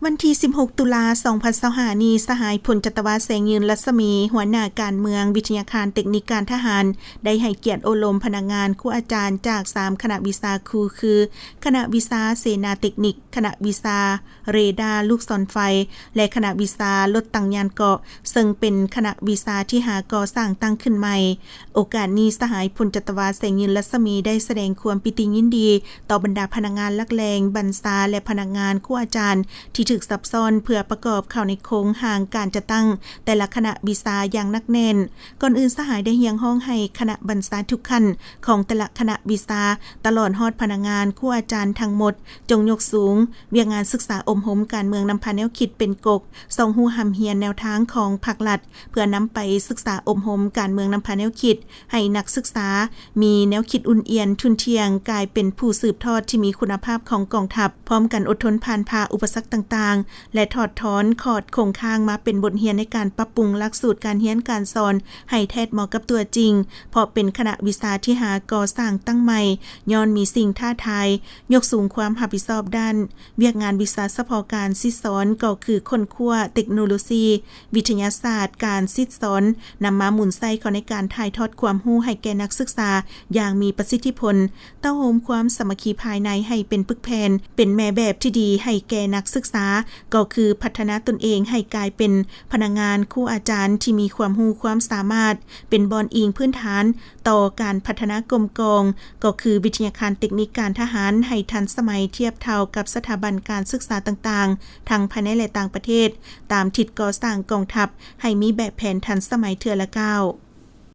ວັນທີສິບຫົກ ຕຸລາ ສອງພັນຊາວຫ້ານີ້, ສະຫາຍ ພົນຈັດຕະວາ ແສງຍືນ ລັດສະໝີ, ຫົວໜ້າການເມືອງ ວິທະຍາຄານເຕັກນິກການທະຫານ ໄດ້ໃຫ້ກຽດໂອ້ລົມພະນັກງານ, ຄູອາຈານຈາກສາມຄະນະວິຊາຄູ ຄື ຄະນະວິຊາເສນາເຕັກນິກ, ຄະນະວິຊາເຣດາລູກສອນໄຟ ແລະ ຄະນະວິຊາລົດຕັ້ງຍານເກາະ, ເຊິ່ງເປັນຄະນະວິຊາທີ່ຫາກໍ່ສ້າງຕັ້ງຂຶ້ນໃໝ່. ໂອກາດນີ້, ສະຫາຍ ພົນຈັດຕະວາ ແສງຍືນ ລັດສະໝີ ໄດ້ສະແດງຄວາມປີຕິຍິນດີຕໍ່ບັນດາພະນັກງານຫຼັກແຫຼ່ງບັນຊາ ແລະ ພະນັກງານຄູອາຈານທີ່ຖືກສັບຊ້ອນ ເພື່ອປະກອບເຂົ້າໃນໂຄງຮ່າງການຈັດຕັ້ງແຕ່ລະຄະນະວິຊາຢ່າງໜັກແໜ້ນ. ກ່ອນອື່ນ, ສະຫາຍໄດ້ຮຽກຮ້ອງໃຫ້ຄະນະບັນຊາທຸກຂັ້ນຂອງແຕ່ລະຄະນະວິຊາ, ຕະຫຼອດຮອດພະນັກງານ, ຄູອາຈານທັງໝົດ, ຈົ່ງຍົກສູງວຽກງານສຶກສາອົບຮົມການເມືອງນຳພາແນວຄິດເປັນກົກ, ສ່ອງຮູ້ຮ່ຳຮຽນແນວທາງຂອງພັກລັດ ເພື່ອນຳໄປສຶກສາອົບຮົມການເມືອງນຳພາແນວຄິດ, ໃຫ້ນັກສຶກສາມີແນວຄິດອຸ່ນອຽນ, ທຸ່ນທ່ຽງ, ກາຍເປັນຜູ້ສືບທອດທີ່ມີຄຸນນະພາບຂອງກອງທັບ, ພ້ອມກັນອົດທົນຜ່ານຜ່າອຸປະສັກຕ່າງໆ ແລະ ຖອດຖອນຂອດຄົງຄ້າງມາເປັນບົດຮຽນໃນການປັບປຸງຫຼັກສູດການຮຽນການສອນໃຫ້ແທດເໝາະກັບຕົວຈິງ, ເພາະເປັນຄະນະວິຊາທີ່ຫາກໍ່ສ້າງຕັ້ງໃໝ່, ຍ້ອນມີສິ່ງທ້າທາຍ, ຍົກສູງຄວາມຮັບຜິດຊອບດ້ານວຽກງານວິຊາສະເພາະການສິດສອນ, ກໍຄືຄົ້ນຄວ້າເຕັກໂນໂລຊີ, ວິທະຍາສາດ, ການສິດສອນ, ນຳມາໝູນໃຊ້ເຂົ້າໃນການຖ່າຍທອດຄວາມຮູ້ໃຫ້ແກ່ນັກສຶກສາຢ່າງມີປະສິດທິຜົນ, ເຕົ້າໂຮມຄວາມສາມັກຄີພາຍໃນໃຫ້ເປັນປຶກແຜ່ນ, ເປັນແມ່ແບບທີ່ດີໃຫ້ແກ່ນັກສຶກສາ, ກໍຄືພັດທະນາຕົນເອງໃຫ້ກາຍເປັນພະນັກງານຄູອາຈານທີ່ມີຄວາມຮູ້ຄວາມສາມາດ, ເປັນບ່ອນອີງພື້ນຖານຕໍ່ການພັດທະນາກົມກອງ, ກໍຄືວິທະຍາຄານເຕັກນິກການທະຫານໃຫ້ທັນສະໄໝທຽບເທົ່າກັບສະຖາບັນການສຶກສາຕ່າງໆ ທັງພາຍໃນ ແລະ ຕ່າງປະເທດ, ຕາມທິດກໍ່ສ້າງກອງທັບໃຫ້ມີແບບແຜນທັນສະໄໝເທື່ອລະກ້າວ.